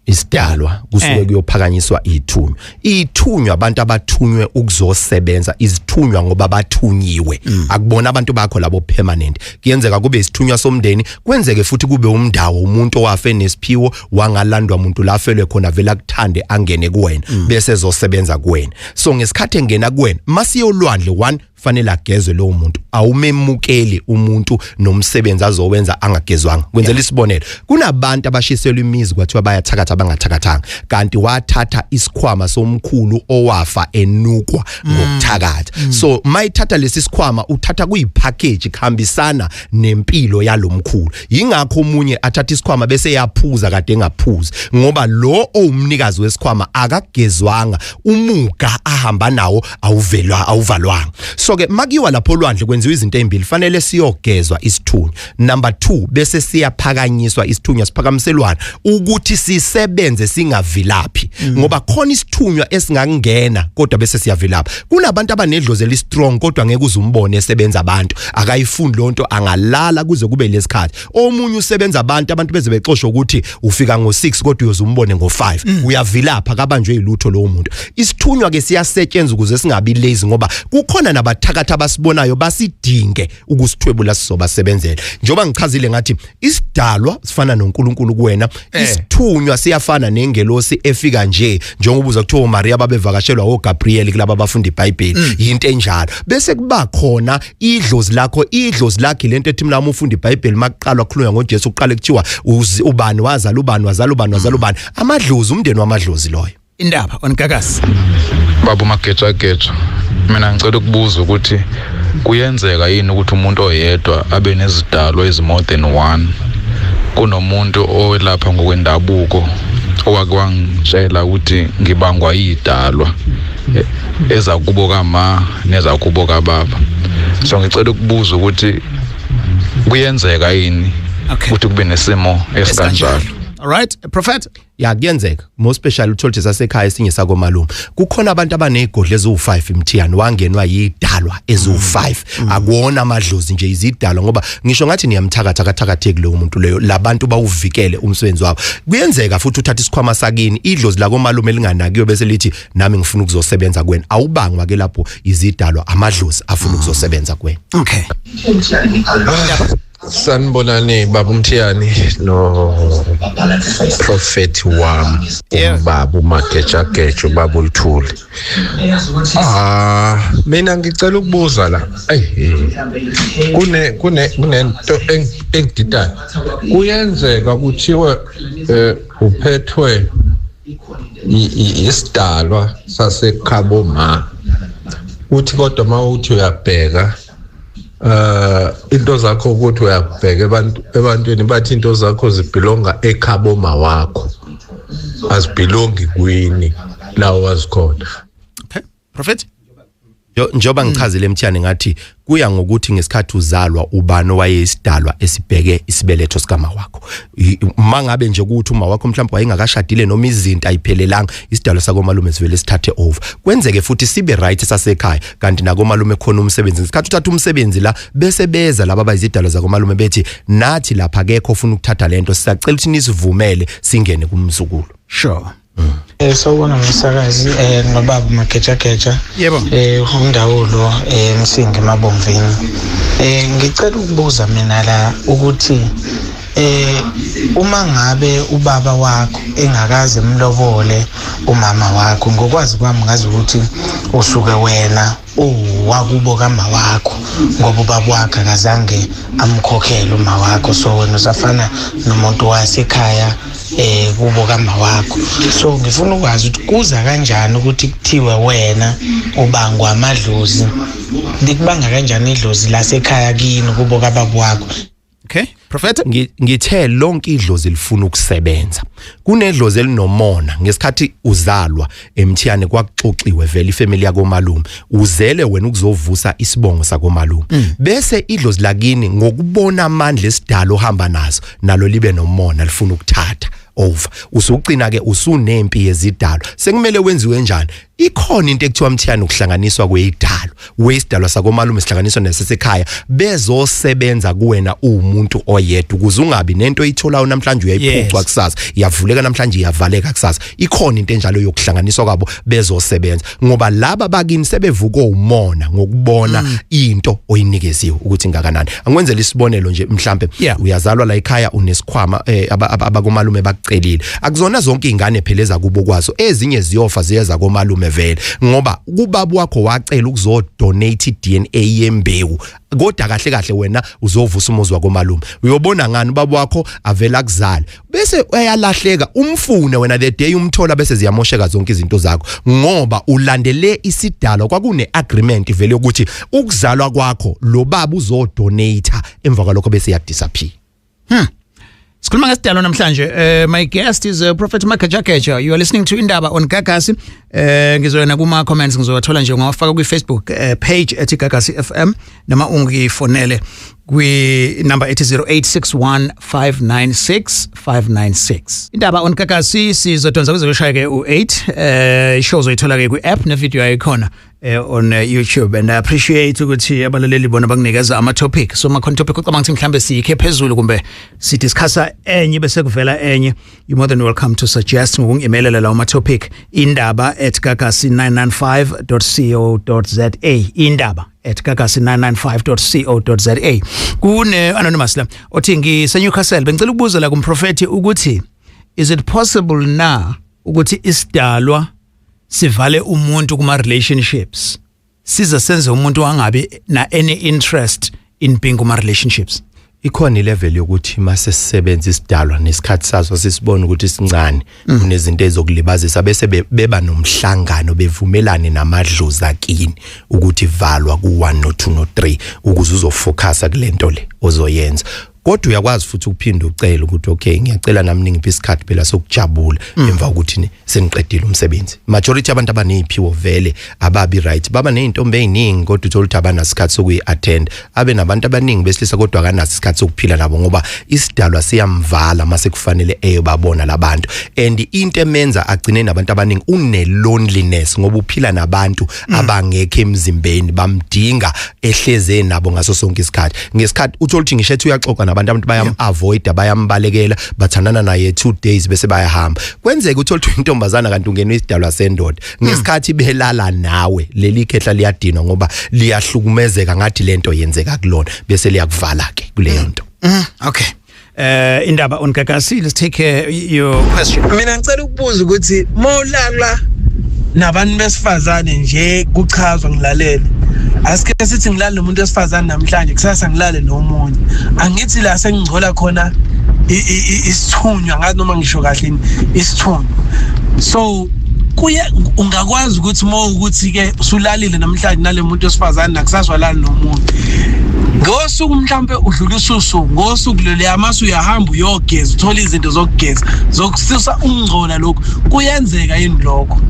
Isidalwa, kusuke kuyophakanyiswa ithunywa. Ithunywa abantu abathunywe ukuzosebenza, izithunywa ngoba bathunyiwe, akubona abantu bakho labo permanent. Kuyenzeka kube isithunywa somndeni, kwenzeke futhi kube umndawo, umuntu owafe nesiphiwo, wangalandwa umuntu lafelwe khona, vela kuthande angene kuwena bese ezosebenza kuwena. So ngesikhathi engena kuwena, masiye olwandle one Fanele agezwe lowo muntu. Awumemukeli umuntu nomsebenzi azowenza angagezwanga. Kwenzela isibonelo, kunabantu abashiselwa imizi kwathiwa bayathakatha abangathakathanga, kanti wathatha isikhwama somkhulu owafa enukwa ngokuthakatha. So mayithatha lesi sikhwama uthatha kuyipackage kuhambisana nempilo yalomkhulu. Yingakho omunye athatha isikhwama bese yaphuza kade engaphuzi, ngoba lo owumnikazi wesikhwama akagezwanga, umuga ahamba nawo awuvelwa awuvalwanga. So ke makiwa lapho olwandle kwenziwa izinto ezimbili, fanele siyogezwa isithunywa. Number 2, bese siyaphakanyiswa isithunywa, siphakamiselwana ukuthi sisebenze singavilaphi, ngoba khona isithunywa esingangena kodwa bese siyavilapha. Kunabantu abanedlozi eli strong kodwa ngeke uzumbone esebenza abantu, akayifundi lonto, angalala kuze kube lesikhathi. Omunye usebenza abantu, abantu beze bexoshwa ukuthi ufika ngo6 kodwa uyozumbone ngo5, uyavilapha, akabanjwe ilutho lowo muntu. Isithunywa ke siyasetshenzwa ukuze singabi lazy, ngoba kukhona nabathakathi abasibonayo basidinge ukusithwebula sizobasebenzela. Njengoba ngichazile ngathi isidalwa sifana noNkulunkulu kuwena, isithunywa siyafana nengelosi efika nje, njengoba uza kuthiwa uMaria babevakashelwa oGabriel kulabo abafunda iBhayibheli, into enjalo. Bese kuba khona idlozi lakho, idlozi lakhe lento ethi mina ufunda iBhayibheli makuqalwa kukhulunywa ngoJesu uqale kuthiwa ubani wazala ubani wazala ubani wazala ubani, amadlozi, umndeni wamadlozi loyo. Indaba on Gagasi. Baba uMagejageja, mina ngicela ukubuza ukuthi kuyenzeka yini ukuthi umuntu oyedwa abe nezidalwa ezi more than one? Kunomuntu owelapha ngokwendabuko owake wangitshela ukuthi ngibangwa idalwa eza kubo kama neza kubo kababa. So ngicela ukubuza ukuthi kuyenzeka yini ukuthi kube nesimo esikanjalo? All right, Prophet. Ya, kuyenzeka. More special uthola ukuthi sasekhaya esinye sakomalume. Kukhona abantu abanezigodlo eziwu5 Mthiyane, wangenwa yidalwa eziwu5. Akuwona amadlozi nje, izidalwa, ngoba ngisho ngathi niyamthakatha akathakatheki lo muntu leyo, labantu bawuvikele umsebenzi wabo. Kuyenzeka futhi uthatha isikhwama sakini, idlozi lakomalume linganakiwe bese lithi nami ngifuna ukuzosebenza kuwena. Awubangwa ke lapho izidalwa, amadlozi afuna ukuzosebenza kuwena. Okay. Sanibonani baba uMthiyane no Prophet wami, ubaba uMagejageja, ubaba uLuthuli. Mina ngicela ukubuza la, kune kunento engididayo. Kuyenzeka kuthiwe uphethwe isidalwa sasekhabo ma, uthi kodwa mawuthi uyabheka into zakho, ukuthi uyabheka ebantwini bathi into zakho zibhilonga ekhabo ma wakho, azibhilongi kwini la wazikhona. Okay, Prophet. Njengoba ngichazile Mthiyane ngathi kuya ngokuthi ngesikhathi uzalwa ubani owayeyisidalwa esibheke isibeletho sikama wakho. Mangabe nje ukuthi uma wakho mhlawumbe wayengakashadile noma izinto ayiphelelanga, isidalwa sakomalume sivele sithathe over. Kwenzeke futhi sibe right sasekhaya, kanti nakomalume khona umsebenzi. Ngesikhathi uthatha umsebenzi la bese beza laba abayizidalwa zakomalume bethi nathi lapha akekho ofuna ukuthatha lento, sisacela ukuthi nisivumele singene kumzukulu. Sure. Sawubona msakazi, nobaba Magejageja. Yebo. Umndawulo Msingi Mabomvini. Ngicela ukubuza mina la ukuthi uma ngabe ubaba wakho engakaze emlobole umama wakho, ngokwazi kwami ngazi ukuthi usuke wena owakubo kama wakho, ngoba ubaba wakhe akazange amkhokhele uma wakho, so wena usafana nomuntu wasekhaya kubo kama wakho. So ngifuna ukwazi ukuthi kuza kanjani ukuthi kuthiwe wena ubangwa amadlozi, likubanga kanjani idlozi lasekhaya kini kubo kababa wakho? Okay, Prophet. Ngithe lonke idlozi lifuna ukusebenza. Kunedlozi elinomona. Ngesikhathi uzalwa eMthiyane kwakuxoxiwe vele ifamily yakomalume, uzele wena ukuzovusa isibongo sakomalume. Bese idlozi lakini ngokubona amandla esidalo ohamba naso, nalo libe nomona lifuna ukuthatha over. Usuqina ke usunempi yezidalo. Sekumele wenziwe njani? Ikhona into ekuthiwa Mthiyane ukuhlanganiswa kwezidalo. Wesidalwa sakomalume sihlanganiswa nesesekhaya, bezosebenza kuwena umuntu oyedwa ukuze ungabi nento oyitholayo namhlanje uyayiphucwa kusasa, iyavuleka namhlanje iyavaleka kusasa. Ikhona into enjalo yokuhlanganiswa kwabo bezosebenza, ngoba laba bakini sebevuka umona ngokubona into oyinikeziwe ukuthi ingakanani. Angikwenzele isibonelo nje, mhlambe uyazalwa la ekhaya unesikhwama, abakomalume bakucela akucelile. Akuzona zonke ingane phela ezakubo kwazo, ezinye ziyofa ziyeza komalume vele, ngoba kubaba wakho wacela ukuzodonate iDNA yembewu, kodwa kahle kahle wena uzovusa umuzi wakomalume. Uyobona ngani ubaba wakho avela kuzala bese uyalahleka, umfune wena the day umthola bese ziyamosheka zonke izinto zakho, ngoba ulandele isidalwa. Kwakune agreement vele yokuthi ukuzalwa kwakho lo baba uzodonate, emva kwalokho bese yadisappear. Sikhuluma ngesidalwa namhlanje. My guest is Prophet Magejageja. You are listening to Indaba on Gagasi. Ngizoyena kuma comments, ngizowathola nje ngawafaka kwi Facebook page ethi Gagasi FM, noma ungifonele kwi number ethi 0861596596. Indaba on Gagasi, sizodonsa kuze kushaya ke u8. Show uzoyithola ke kwi app ne video ayikhona on YouTube, and I appreciate ukuthi abalaleli bona bakunikeza ama topic. So ma topic ucabanga ukuthi mhlambe siyikhe phezulu kumbe sidiscussa enye bese kuvela enye, you more than welcome to suggest ngokungi-emailela lawo ma topic, indaba@gagasi995.co.za, indaba@gagasi995.co.za. Kune anonymous la othi, "Ngise Newcastle, bengicela ukubuza la kumprofeti ukuthi is it possible na ukuthi isidalwa sivale umuntu kuma relationships, size senze umuntu angabi na any interest in being kuma relationships?" Ikhona ilevel yokuthi mase sisebenza isidalwa nesikhathi saso sisibona ukuthi sincane, kunezinto ezokulibazisa, bese beba nomhlangano, bevumelane namadlozi akini ukuthi valwa ku1 no 2 no 3 ukuze uzofocusa kulento le ozoyenza. Kodwa uyakwazi futhi ukuphinda ucela ukuthi, "Okay, ngiyacela nami ningiphe isikhathi phela sokujabula emva kokuthi seniqedile umsebenzi." Majority abantu abaneziphiwo vele ababi right, baba nezintombi eziningi kodwa uthola ukuthi abanasikhathi sokuyi-attend, abe nabantu abaningi besilisa kodwa akanaso isikhathi sokuphila nabo, ngoba isidalwa siyamvala mase kufanele eyobabona labantu. And into emenza agcine nabantu abaningi, une loneliness, ngoba uphila nabantu abangekho emzimbeni, bamdinga ehleze nabo ngaso sonke isikhathi. Ngesikhathi uthola ukuthi ngisho ethi uyaxoxa nabantu, abantu bayam avoid, bayambalekela, bathandana naye 2 days bese bayahamba. Kwenzeka uthola ukuthi intombazana kanti ungena isidalwa sendoda, ngesikhathi belala nawe leli khehla liyadinwa ngoba liyahlukumezeka, ngathi lento yenzeka kulona, bese liyakuvala ke kuleyo nto. Okay. Indaba on Gagasi, let's take your question. Mina ngicela ukubuza ukuthi mawulala nabantu besifazane nje, kuchazwa ngilalele, asike sithi ngilale nomuntu wesifazane namhlanje, kusasa ngilale nomunye, angithi la sengingcola khona isithunywa, ngazi noma ngisho kahle, isithunywa, so kuye ungakwazi ukuthi ukuthi ke usulalile namhlanje nale muntu wesifazane, nakusasa walala nomunye, ngosuku mhlambe udlulisa usuku, ngosuku lelo mase uyahamba uyogeza, uthola izinto zokugeza zokususa ungcola, lokhu kuyenzeka yini lokho?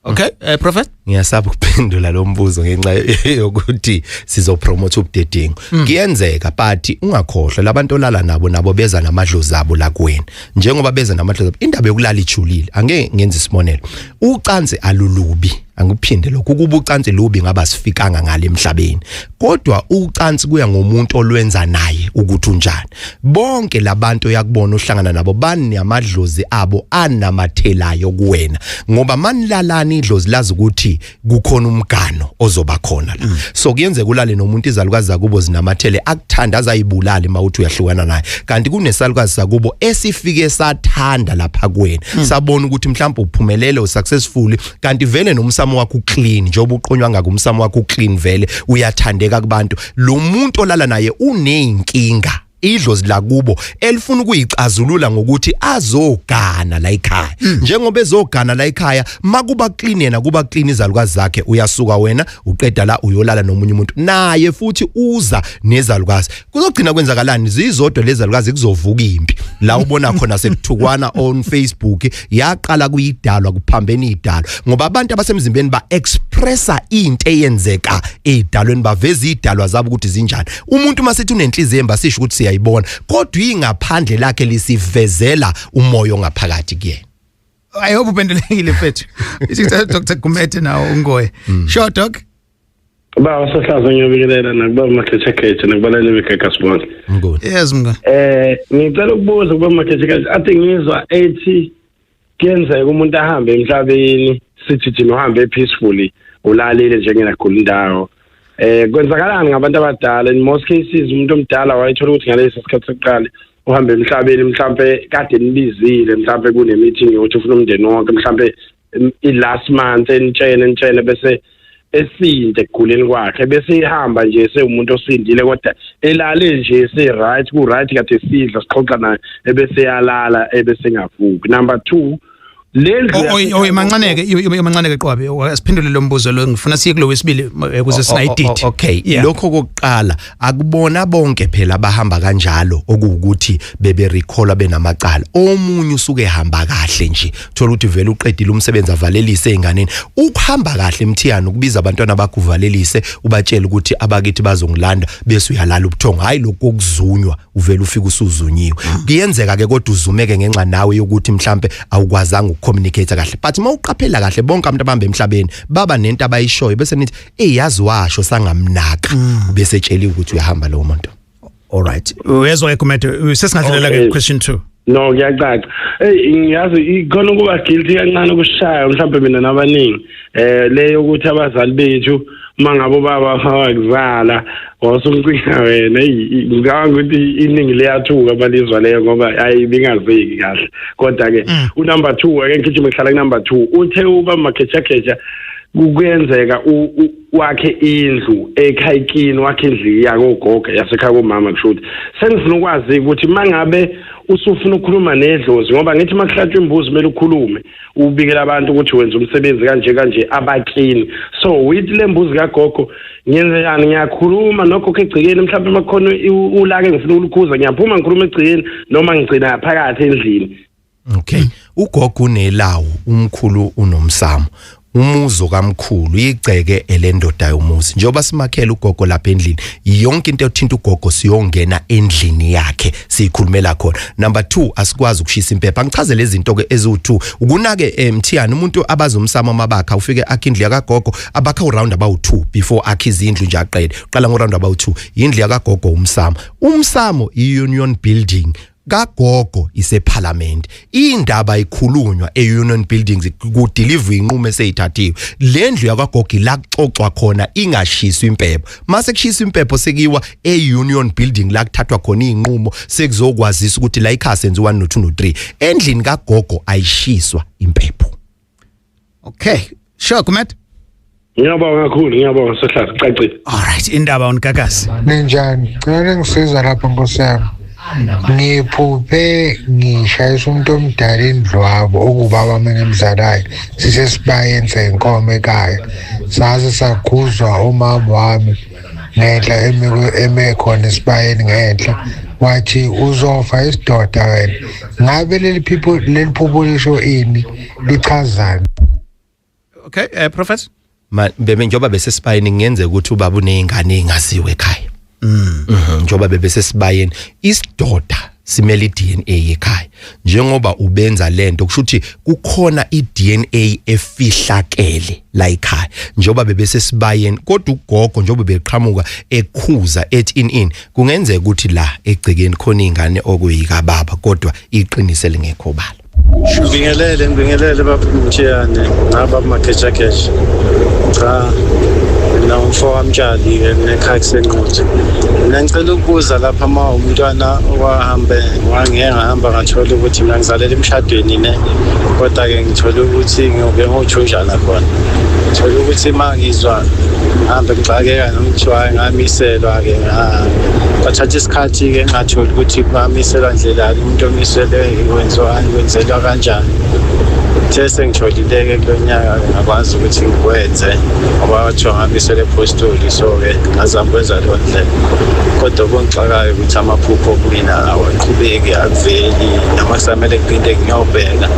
Okay, Prophet. Ngiyasaba ukuphendula lo mbuzo ngenxa yokuthi sizopromote ubudedengu. Kuyenzeka, but ungakhohlwa labantu olala nabo, nabo beza namadlozi abo la kuwena, njengoba beza namadlozi abo. Indaba yokulala ijulile. Angeke ngenze isibonelo, ucansi alulubi, angikuphinde lokho, ukuba ucansi lubi ngaba sifikanga ngale emhlabeni, kodwa ucansi kuya ngomuntu olwenza naye ukuthi unjani. Bonke labantu oyakubona uhlangana nabo banamadlozi abo anamathelayo kuwena, ngoba manilalana idlozi lazi ukuthi kukhona umgano ozoba khona la. So kuyenzeka ulale nomuntu, izalukazi zakubo zinamathele, akuthanda azayibulala mawuthi uyahlukana naye, kanti kunesalukazi sakubo esifike sathanda lapha kuwena, sabona ukuthi mhlawumbe uphumelele, usuccessful, kanti vele nomsamo wakho uclean, njengoba uqonywa ngaka umsamo wakho uclean, vele uyathandeka kubantu. Lo muntu olala naye uneyinkinga, idlozi lakubo elifuna ukuyicazulula ngokuthi azogana la ekhaya. Njengoba ezogana la ekhaya, makuba clean yena, kuba clean izalukazi zakhe, uyasuka wena uqeda la uyolala nomunye umuntu, naye futhi uza nezalukazi. Kuzogcina kwenzakalani? Zizodwa lezalukazi, kuzovuka impi la ubona khona sekuthukwana on Facebook. Yaqala kuyidalwa, kuphambene idalwa, ngoba abantu abasemzimbeni ba expressa into eyenzeka edalweni, baveza idalwa zabo ukuthi zinjani. Umuntu masithi unenhliziyo emba, sisho ukuthi siyayibona, kodwa ingaphandle lakhe lisivezela umoya ongaphakathi kuyena. I hope uphendulekile, mfethu. Ithi Dr. Gumede nawo ungoye. Sure, doc. Baba Sohlaza, ngiyabingelela nakubaba Makhethekhethe nakubalaleli beGagasi bonke. Ngoni. Yes, mngani. Ngicela ukubuza kubaba Makhethekhethe, athi ngizwa ethi kuyenzeka umuntu ahambe emhlabeni, sithi thina uhambe peacefully, ulalile nje ngenagula indawo. Kwenzakalani ngabantu abadala? In most cases umuntu omdala wayethola ukuthi ngalesi sikhathi sokuqala Uhambe emhlabeni mhlambe kade nibizile, mhlambe kune meeting yokuthi ufuna umndeni wonke, mhlambe i-last month enitshene bese esinde ekuguleni kwakhe, bese ihamba nje sewumuntu osindile, kodwa elale nje se-right, ku-right, kade sidla sixoxa naye, ebese yalala ebese ngavuki. Number 2, lendlu oyimancaneke Qwabe, asiphendule lo mbuzo lo, ngifuna siye kulo wesibili ukuze singayididi. Okay, lokho kokuqala akubona bonke phela abahamba kanjalo okuwukuthi bebe recall benamacala. Omunye usuke ehamba kahle nje, thola ukuthi vele uqedile umsebenzi avalelise einganeni. Ukuhamba kahle Mthiyane ukubiza abantwana bakho uvalelise, ubatshele ukuthi abakithi bazongilanda, bese uyalala ubuthongo. Hayi lokho okuzunywa, uvela ufika usuzunyiwe. Kuyenzeka ke kodwa uzumeke ngenxa nawe yokuthi mhlambe awukwazanga ukucommunicate kahle. But mawuqaphela kahle bonke abantu abahamba emhlabeni baba nento abayishoyo, bese nithi eyazi washo sangamnaka, bese etsheliwe ukuthi uyahamba lo muntu. All right, uyezwa ke Gumede, sesingadlulela ke question 2. No, kuyacaca. Hey, ngiyazi ikhona ukuba guilty kancane ukushaya mhlawumbe mina nabaningi. Leyo ukuthi abazali bethu mangabe baba bakuzala wasumcinga wena, ngicabanga ukuthi iningi liyathuka balizwa leyo ngoba ayibingazeki kahle. Kodwa ke unumber 2 ake ngigijime ngihlala ku number 2, uthe uba makhechakecha kuyenzeka wakhe indlu ekhayikini, wakhe indlu yakogogo yasekhaya komama. Kusho ukuthi sengifuna ukwazi ukuthi mangabe usufuna ukukhuluma nedlozi, ngoba ngithi makuhlatshwa imbuzi kumele ukhulume ubikela abantu ukuthi wenza umsebenzi kanje kanje abakini. So with le mbuzi kagogo ngiyenzekani, ngiyakhuluma nokho egcikeni, mhlawumbe makukhona ulake ngifuna ukulukhuza, ngiyaphuma ngikhuluma egcikeni noma ngigcina phakathi endlini. Okay, ugogo unelawu, umkhulu unomsamo, umuzo kamkhulu igceke elendoda yomuzi. Njengoba simakhela ugogo lapha endlini, yonke into ethinta ugogo siyongena endlini yakhe siyikhulumela khona. Number 2, asikwazi ukushisa impepha. Ngichazele izinto ke eziwu2 ukunake Mthiyane, umuntu abazomsamo mabakha ufike akhe indlu yakagogo, abakha uround about 2 before akhe izindlu nje aqede. Uqala ngo round about 2, indlu yakagogo umsamo. Umsamo i-union building kagogo iseParliament. Indaba ikhulunywa eUnion Buildings, kudeliver inqumo eseyithathiwe. Lendlu yakwagogo la kuxoxwa khona ingashiswa impepho. Mase kushiswa impepho sekuyiwa eUnion Building la kuthathwa khona inqumo, sekuzokwazisa ukuthi la ikhaya senze 1 no 2 no 3. Endlini kagogo ayishiswa impepho. Okay, sure Gumede. Ngiyabonga kakhulu, ngiyabonga sohlala cacile. All right, indaba uNkakasi. Ninjani? Cela ngisiza lapha nkosi yami. Ngiphuphe ngishayisa umuntu omdala indlwabo okubaba wami engimzalayo, sisesibayeni senkomo ekhaya. Saze sakhuzwa umama wami ngenhla eme khona esibayeni ngenhla, wathi uzofa isidoda wena. Ngabe leli phupho leli phupho lisho ini, lichazani? Okay, Professor. Bebe njengoba besesibayeni kungenzeka ukuthi ubaba unezingane engaziwe ekhaya. Njengoba bebesesibayeni isidoda simele iDNA ekhaya. Njengoba ubenza lento kusho ukuthi kukhona iDNA efihlakele la ekhaya. Njengoba bebesesibayeni kodwa ugogo njengoba beqhamuka ekhuza ethi in kungenzeka ukuthi la egcekeni khona izingane okuyika baba kodwa iqinise lingekho bala. Ngibingelele baba Mthiyane nababa Magejageja. Cha, mina umfo wamtshali ke nekhaya kusenquthu. Mina ngicela ukubuza lapha uma umntwana wahambe wangeke ngahamba ngathola ukuthi mina ngizalela emshadweni ne, kodwa ke ngithola ukuthi ngiyobe ngothunjana khona. Ngithola ukuthi uma ngizwa ngihambe ngixakeka noma kuthiwa ngamiselwa ke kwathatha isikhathi ke ngatholi ukuthi bamiselwa ndlelani, umuntu omiselwe kwenziwani, kwenzelwa kanjani. Kuthe sengitholile-ke kulo nyaka ngakwazi ukuthi ngikwenze ngoba kwathiwa ngamiselwe ephostoli, so-ke ngazama ukwenza leyo ndlela. Kodwa okungixakayo ukuthi amaphupho kumina awaqhubeki, akuveli, noma kusamele ngiphinde ngiyobheka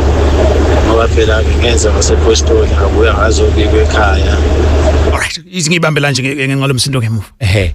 ngoba phela-ke ngenza ngasephostoli ngabuya ngazobikwa ekhaya. Alright, izingibambela nje ngenxa lomsindo ngemuva. Ehhe,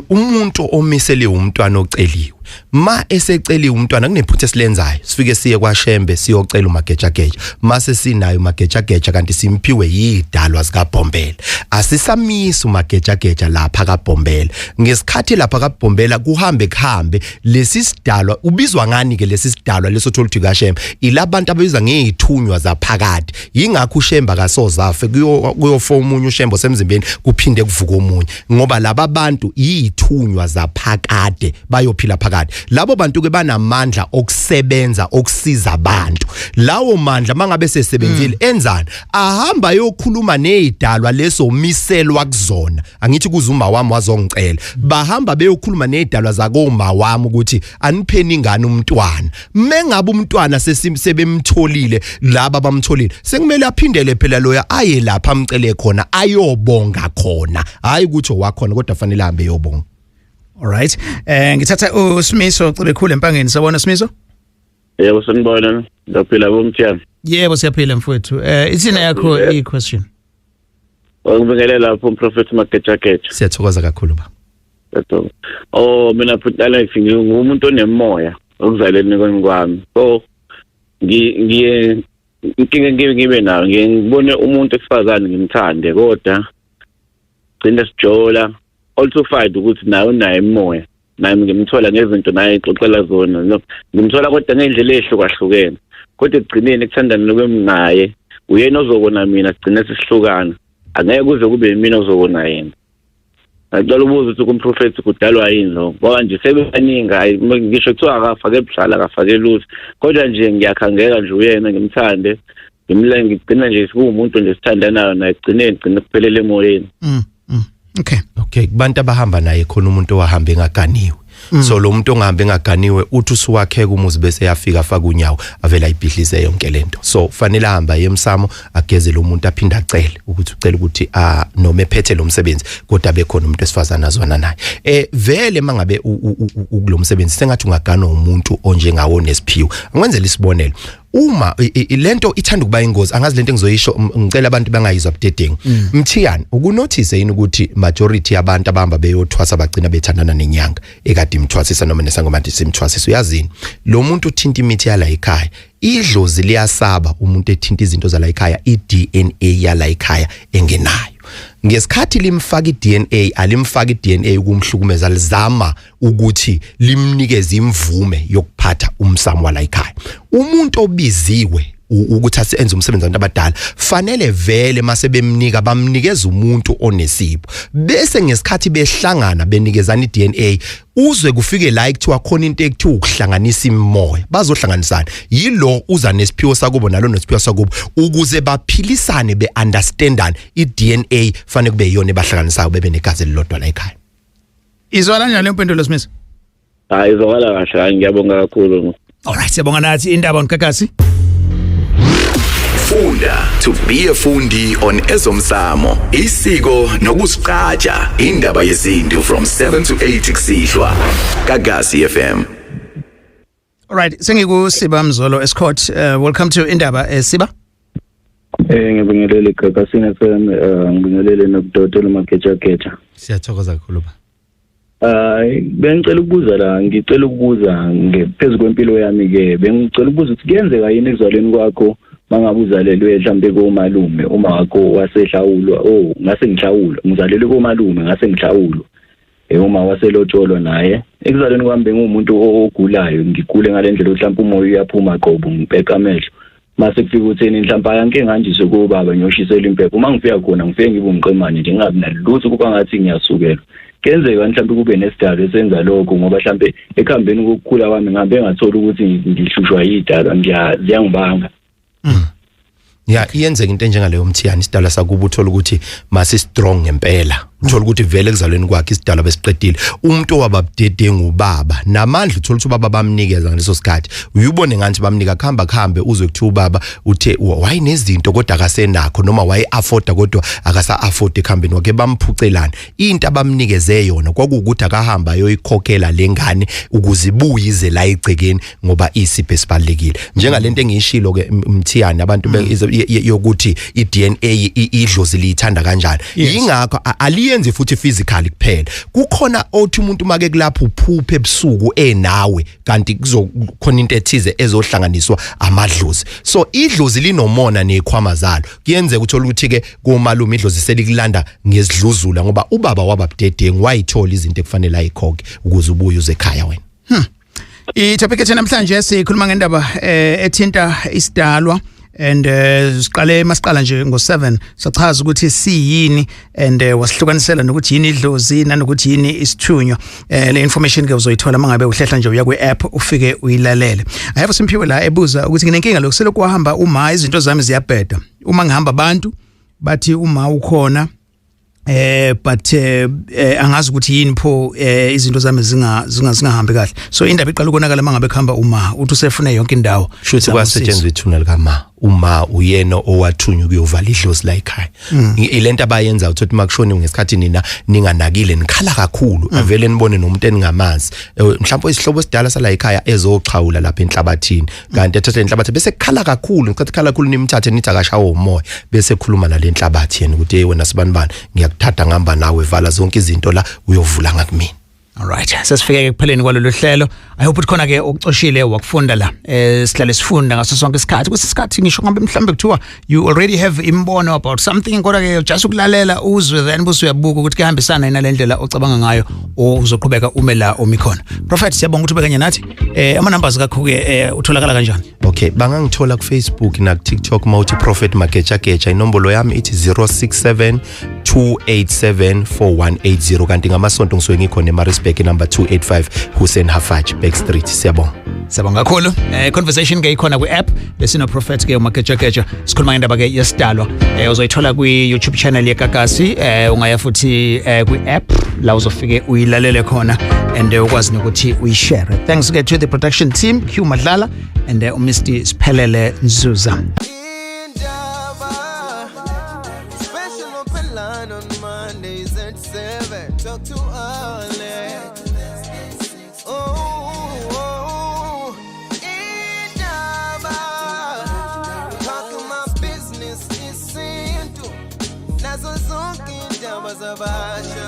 umuntu omisele umntwana oceliwe. Ma eseceliwe umntwana kunephutha esilenzayo, sifike siye kwaShembe siyocela umagejageja. Mase sinayo umagejageja kanti simphiwe yidalwa zikaBhombela. Asisamisa umagejageja lapha kaBhombela. Ngesikhathi lapha kaBhombela kuhambe kuhambe lesi sidalwa ubizwa ngani ke lesi sidalwa leso thola ukuthi kaShembe ilabantu ababizwa ngezithunywa zaphakade. Yingakho uShembe akasozafe kuyofa omunye uShembe osemzimbeni kuphinde kuvuka omunye, ngoba laba bantu yithunywa zaphakade bayophila phakade. ngaphakathi. Labo bantu ke banamandla okusebenza, okusiza abantu. Lawo mandla mangabe sesebenzile enzani? Ahamba yokhuluma nezidalwa leso miselwa kuzona. Angithi kuzuma wami wazongicela, bahamba beyokhuluma nezidalwa zakoma wami ukuthi anipheni ingane umntwana. Mengabe umntwana sebemtholile, laba bamtholile, sekumele aphindele phela loya aye lapha amcele khona, ayobonga khona. Hayi ukuthi owakhona, kodwa fanele ahambe yobonga. Alright, ngithatha uSimiso Cebekhulu eMpangeni. Sabona Simiso? Yebo, sanibona, ngiyaphila bomthiyana. Yebo, siyaphila mfowethu. Ithina yakho i question? Ngibingelela lapho uMprofeti Magejageja. Siyathokoza kakhulu ba. Oh, mina futhi Alex ngingumuntu onemoya okuzaleni kwami. So ngiye inkinga ngibe nayo, ngiye ngibone umuntu esifazane ngimthande, kodwa gcina sijola, also find ukuthi naye unayo imoya, nami ngimthola ngezinto naye exoxela zona, no, ngimthola kodwa ngendlela ehlukahlukene, kodwa ekugcineni ekuthandana kwami naye uyena ozobona mina, sigcine sisihlukana, angeke kuze kube yimina ozobona yena. Ngicela ubuza ukuthi kumprofethi kudalwa yini lo, ngoba nje sebebaningi, hayi ngisho kuthiwa akafake ebudlala, akafake lutho, kodwa nje ngiyakhangeka nje uyena, ngimthande, ngigcina nje sikuwumuntu nje sithandanayo naye, egcineni gcina kuphelele emoyeni. Okay. Okay, kubantu abahamba naye khona umuntu owahamba engaganiwe. So lo muntu ongahambe engaganiwe uthi usuwakheka umuzi bese yafika afaka unyawo avela ayibhidlize yonke lento. So fanele ahamba emsamo ageze lo muntu, aphinde acele ukuthi ucela ukuthi a noma ephethe lo msebenzi kodwa bekhona umuntu esifazana azwana naye. Vele mangabe kulomsebenzi sengathi ungaganwa umuntu onjengawo nesiphiwo. Angenzela isibonelo, uma lento ithanda ukuba ingozi, angazi lento engizoyisho, ngicela abantu bangayizwa budedengu. Mthiyane, ukunothise yini ukuthi majority yabantu abahamba beyothwasa bagcina bethandana nenyanga ekade imthwasisa noma nesangoma simthwasisa? Uyazini lo muntu uthinta imithi yala ekhaya, idlozi liyasaba umuntu ethinta izinto zala ekhaya, iDNA yala ekhaya engenayo. Ngesikhathi limfaka iDNA, alimfaka iDNA ukumhlukumeza, lizama ukuthi limnikeze imvume yokuphatha umsamo wala ekhaya. Umuntu obiziwe ukuthi enze umsebenzi wabantu abadala fanele vele mase bemnika, bamnikeza umuntu onesipho, bese ngesikhathi behlangana benikezana iDNA, uzwe kufike la ekuthiwa khona into ekuthiwa ukuhlanganisa imimoya. Bazohlanganisana yilo uza nesiphiwo sakubo nalo nesiphiwo sakubo, ukuze baphilisane beunderstandane. iDNA fanele kube iyona ebahlanganisayo, bebe negazi elilodwa la ekhaya. Izwakala njani impendulo Simiso? Hayi, izwakala kahle, hayi ngiyabonga kakhulu. Alright, siyabonga nathi. Indaba ngikakasi. Funda to be a fundi on ezomsamo, isiko nokusiqaja. Indaba yesintu from 7 to 8 kusihlwa, Gagasi FM. Alright, sengiku Siba Mzolo Escort. Welcome to Indaba, Siba. Ngibingelele Gagasini FM, ngibingelele nokudokotela Magejageja. Siyathokoza kakhulu ba. Bengicela ukubuza la, ngicela ukubuza ngephezulu kwempilo yami ke, bengicela ukubuza ukuthi kuyenzeka yini ekuzalweni kwakho mangabe uzalelwe mhlambe komalume, uma wakho wasehlawulwa, oh ngase ngihlawulwa, ngizalelwe komalume ngase ngihlawulwa. Uma waselotsholwa naye, ekuzalweni kwami bengumuntu ogulayo, ngigule ngalendlela mhlawumbe umoya uyaphuma qobo, ngibheka amehlo. Mase kufika utheni mhlawumbe ayanke ngihanjiswe kubaba ngiyoshisela impepho, uma ngifika khona ngifike ngibe umqemane nje, ngingabi nalutho, kuba ngathi ngiyasukelwa. Kuyenzeka mhlawumbe kube nesidalo esenza lokho, ngoba mhlawumbe ekuhambeni kokukhula kwami ngihambe ngathola ukuthi ngihlushwa yidalwa, ziyangibanga. Ya, iyenzeka into enjengaleyo Mthiyane. Isidalwa sakubo uthola ukuthi masi strong ngempela, uthola ukuthi vele ekuzalweni kwakhe isidalwa besiqedile umuntu owababudedengu ubaba namandla, uthola ukuthi ubaba bamnikeza ngaleso sikhathi, uyubone ngathi bamnika, kuhamba kuhambe uzwe kuthiwa ubaba uthe wayenezinto kodwa akasenakho, noma waye afforda kodwa akasa afford ekuhambeni kwakhe, bamphucelana into abamnikeze yona. Kwakuwukuthi akahamba ayoyikhokhela lengane ukuze ibuye ize la egcekeni, ngoba isipho esibalekile njengalento engiyishilo ke Mthiyane, abantu yokuthi iDNA idlozi liyithanda kanjani. Yingakho aliyenzi futhi physically kuphela, kukhona othi umuntu make kulapho uphuphe ebusuku enawe, kanti kuzokhona into ethize ezohlanganiswa amadlozi. So idlozi linomona nezikhwama zalo. Kuyenzeka uthola ukuthi ke komalume idlozi selikulanda ngesidluzula, ngoba ubaba wababudedengu, wayithola izinto ekufanele ayikhokhe ukuze ubuye uze ekhaya wena. I-topic ethu namhlanje sikhuluma ngendaba ethinta isidalwa. And siqale masiqala nje ngo7, sachaza ukuthi siyini and wasihlukanisela nokuthi yini idlozi nanokuthi yini isithunywa. Le information ke uzoyithola mangabe uhlehla nje uya kwi-app, ufike uyilalele. I have Simphiwe la ebuza ukuthi nginenkinga lokhu selokhu wahamba uma izinto zami ziyabheda. Uma ngihamba abantu bathi uma ukhona, but angazi ukuthi yini pho izinto zami zingahambi kahle. So indaba iqala ukonakala mangabe kuhamba uma uthi usefune yonke indawo. Shuthi kwasetshenzwa ithuna likama. Uma uyena owathunywa ukuyovala idlozi la ekhaya. Ilento abayenza uthi makushoni ngesikhathi nina ninganakile, nikhala kakhulu, avele nibone nomuntu eningamazi, mhlawumbe isihlobo esidala sala ekhaya, ezoxhawula lapha enhlabathini, kanti ethathe enhlabathi bese kukhala kakhulu. Ngesikhathi khala kakhulu, nimthathe nithi akashawo umoya, bese khuluma nale nhlabathi yena ukuthi, "Hey wena sibanibani, ngiyakuthatha, ngihamba nawe, vala zonke izinto la, uyovula ngakumina." Alright, sesifike ekupheleni kwalolu hlelo. I hope ukuthi khona ke okucoshile wakufunda la. Sihlale sifunda ngaso sonke isikhathi. Kwesikhathi ngisho ngabe mhlambe kuthiwa you already have imbono about something, kodwa ke just ukulalela uzwe, then bese uyabuka ukuthi kuyahambisana yini nalendlela ocabanga ngayo o uzoqhubeka ume la omi khona. Prophet, siyabonga ukuthi ube kanye nathi. Ama numbers kakho ke, utholakala kanjani? Okay, bangangithola ku Facebook na ku TikTok mawuthi Prophet Mageja Geja. Inombolo yami ithi 067 287 4180, kanti ngamasonto ngisuke ngikhona eMaritzburg, number 285 Hussein Hafaj Back Street. Siyabonga. Siyabonga kakhulu. Conversation ke ikhona kwi-app. Besino Prophet ke uMagejageja, sikhuluma ngendaba ke yesidalwa. Uzoyithola kwi YouTube channel yeGagasi. Ungaya futhi kwi-app la uzofike uyilalele khona and ukwazi nokuthi uyishare. Thanks ke to the production team, Q Madlala and Mr Siphelele Nzuza. Special open line on Mondays at 7. Talk to Alex. Oh, Indaba. Talking my business isintu. Nazo zonke indaba zabasha.